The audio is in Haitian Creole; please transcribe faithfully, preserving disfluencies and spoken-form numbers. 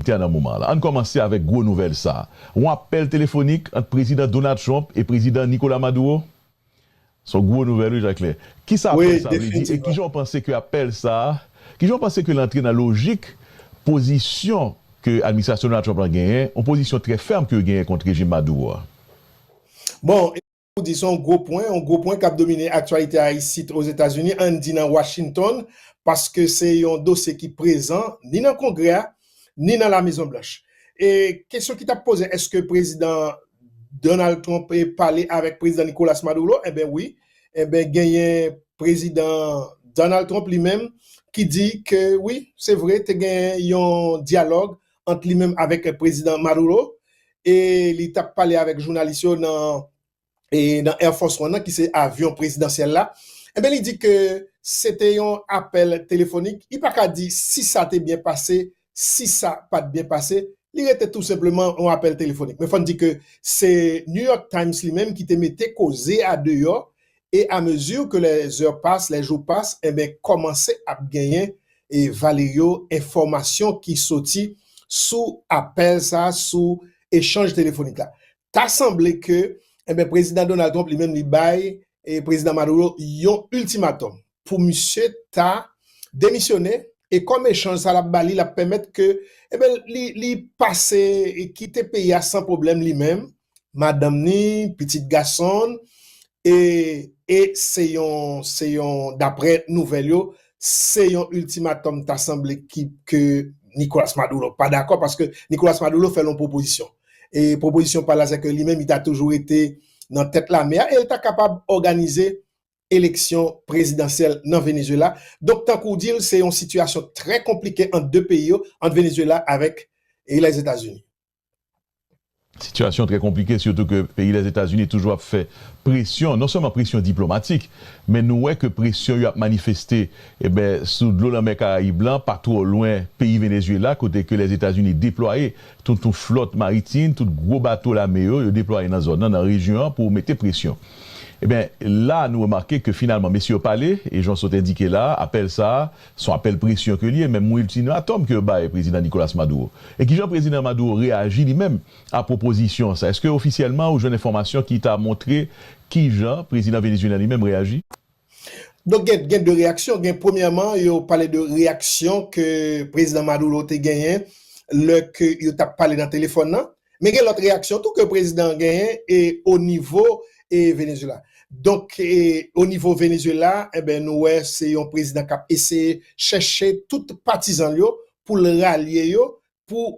aktyalite a nan moman an la. Ann kòmanse avèk gwo nouvèl sa a. Yon apèl telefonik ant Prezidan Donald Trump e Prezidan Nicolas Maduro. Se yon gwo nouvèl, wi, Jacquelin. Kisa apèl sa a vle di? E kijan w panse ke apèl sa a, kijan w panse ke l antre nan lojik pozisyon ke administrasyon Donald Trump lan genyen, yon pozisyon trè fèm ke yo genyen kont rejim Maduro a? Bon, ou di se yon gwo pwen, yon gwo pwen k ap domine aktyalite a isit Ozetazini, ann di nan Washington, paske se yon dosye ki prezan ni nan Kongrè a, ni nan La Mezon Blanch. E kesyon ki t ap poze, èske Prezidan Donald Trump e pale avèk Prezidan Nicolas Maduro? Enben wi. Enben genyen Prezidan Donald Trump li menm ki di ke wi, se vre, te gen yon dyalòg ant li menm avèk Prezidan Maduro e li t ap pale avèk jounalis yo nan e nan Air Force One nan, ki se avyon prezidansyèl la, enben, li di ke se te yon apèl telefonik. Li pa ka di si sa te byen pase, si sa pa t byen pase. Li rete tou senpleman yon apèl telefonik. Men fò n di ke se New York Times li menm ki te mete koze a deyò, e amezi ke lè zè pas, lè jou pas, enben, kòmanse ap genyen e vale yo enfòmasyon ki soti sou apèl sa, sou echanj telefonik la. Ta sanble ke, enben, Prezidan Donald Trump li menm li bay e Prezidan Maduro yon iltimatòm pou misye ta demisyone, e kòm echanj sa l ap ba li, l ap pèmèt ke, enben, li, li pase e kite peyi a san pwoblèm li menm, madanm ni, pitit gason l, e, e se yon, se yon, daprè nouvèl yo, se yon iltimatòm ta sanble ki, ke Nicolas Maduro pa dakò, paske Nicolas Maduro fè l yon pwopozisyon. E pwopozisyon pa l la, se ke li menm, li ta toujou rete nan tèt lame a, e l ta kapab òganize eleksyon prezidansyèl nan Venezuela. Donk, tankou w di l, se yon sitiyasyon trè konplike ant de peyi yo, ant Venezuela avèk e Lèzetazini. Sitiyasyon trè konplike, sitou ke peyi Lèzetazini toujou ap fè presyon, non sèlman presyon diplomatik, men nou wè ke presyon yo ap manifeste, enben, sou dlo lanmè Karayib lan, pa twò lwen peyi Venezuela, kote ke Lèzetazini deplwaye tout yon flòt maritim, tout gwo bato lame yo, yo deplwaye nan zòn nan, nan rejyon an pou mete presyon. Ebyen, la, nou remake ke finalman, mesye yo pale, e jan w sot endike la, apèl sa a, se yon apèl presyon ke l ye, menm yon iltimatòm ke yo bay Prezidan Nicolas Maduro. E kijan Prezidan Maduro reyaji li menm a pwopozisyon sa? Èske ofisyèlman ou jwenn enfòmasyon ki ta montre kijan Prezidan venezuelyen li menm reyaji? Donk, gen, gen de reyaksyon. Gen, premyèman, yo pale de reyaksyon ke Prezidan Maduro te genyen lè ke yo t ap pale nan telefòn nan. Men gen lòt reyaksyon tou ke prezidan an genyen e o nivo e Venezuela. Donk, e o nivo Venezuela, enben, nou wè se yon prezidan k ap eseye chèche tout patizan l yo pou l ralye yo, pou